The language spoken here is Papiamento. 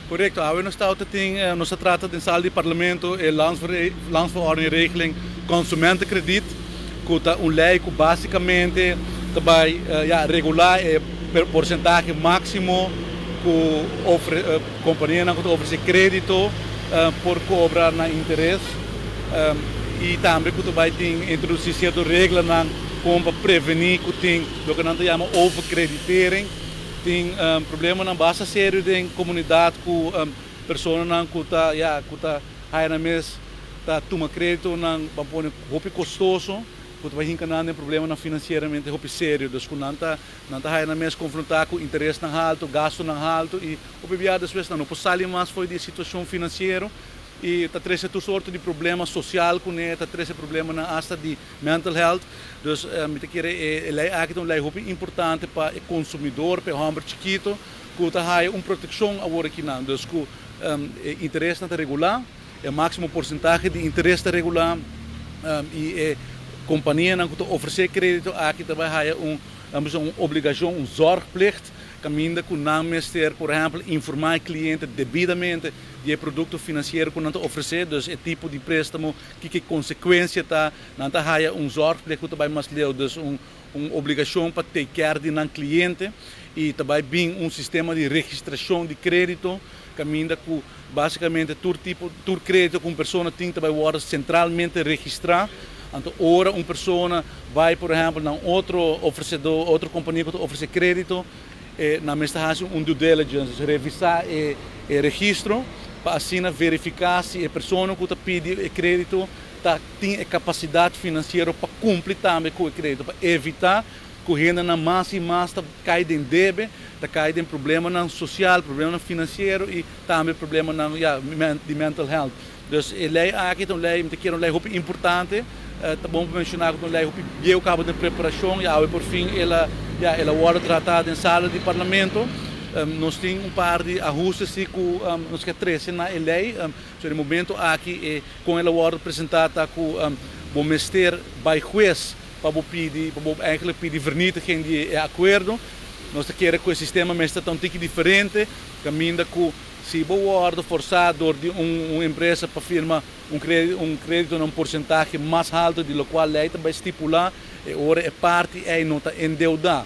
Korekto, awe nos ta tin nos a trata den sala di parlamento e Landsverordening Regeling Consumentenkrediet, ku ta un lei ku básikamente ta bai, ja, regulá e porsentahe máksimo ku kompanianan ku ta ofresé krédito por kobra na interes i tambe ku ta bai tin introdusí sierto reglanan kon pa prevení ku tin loke nan ta yama overkreditering. Tin problemanan basta serio den komunidat ku personanan ku ta, ya, ku ta haya nan mes ta tuma kréditonan, ban pone, hopi kostoso, ku ta bai hinka nan den problemanan finansieramente hopi serio. Dus ku nan ta haya nan mes konfrontá ku interesnan haltu, gastunan haltu i hopi bia despues nan no por sali mas for di e situashon finansiero i ta trese tur sorto di problema sosial kuné, ta trese problemanan asta di mental health. Dus mi ta kere e lei aki ta un lei hopi importante pa e konsumidor, pa e hòmber chikitu, ku ta haya un protekshon awor akinan. Dus ku e interesnan ta regulá, e máksimo porsentahe di interes ta regulá i e kompanianan ku ta ofresé krédito aki ta bai haya un obligashon, un zorgplicht, kaminda ku nan mester, por ehèmpel, informá e kliente debidamente di e produkto finansiero ku nan ta ofresé, dus e tipo di préstamo, kiko e konsekuensia ta. Nan ta haya un zorgplicht ku ta bai mas leu, dus un obligashon pa take care di nan kliente, i ta bai bin un sistema di registrashon di krédito, kaminda ku básikamente tur tipo, tur krédito ku un persona tin ta bai wòrdu sentralmente registrá. Anto ora un persona bai, por ehèmpel, na un otro ofresedó, otro kompania ku ta ofresé krédito, nan mester hasi un due diligence, dus revisá e registro pa asina verifiká si e persona ku ta pidi e krédito ta tin e kapasidat finansiero pa kumpli tambe ku e krédito, pa evitá ku hendenan mas i mas ta kai den debe, ta kai den problemanan sosial, problemanan finansiero i tambe problemanan, ja, di mental health. Dus e lei aki ta un lei, mi ta kere, un lei hopi importante. Ta bon pa menshoná ku ta un lei hopi bieu kaba den preparashon i awe por fin el a, ja, el a wòrdu tratá den sala di parlamento. Nos tin un par di ahuste si ku nos ke trese na e lei. So den momento aki e kon el a wòrdu presentá ta ku bo mester bai hues pa bo pidi, pa bo eigenlijk pidi vernietiging di e akuerdo. Nos ta kere ku e sistema mester ta un tiki diferente, kaminda ku si bo wòrdu forsá dor di un empresa pa firma un krédito na un porsentahe mas haltu di lokual lei ta bai stipulá, e ora e parti ei no ta endeudá.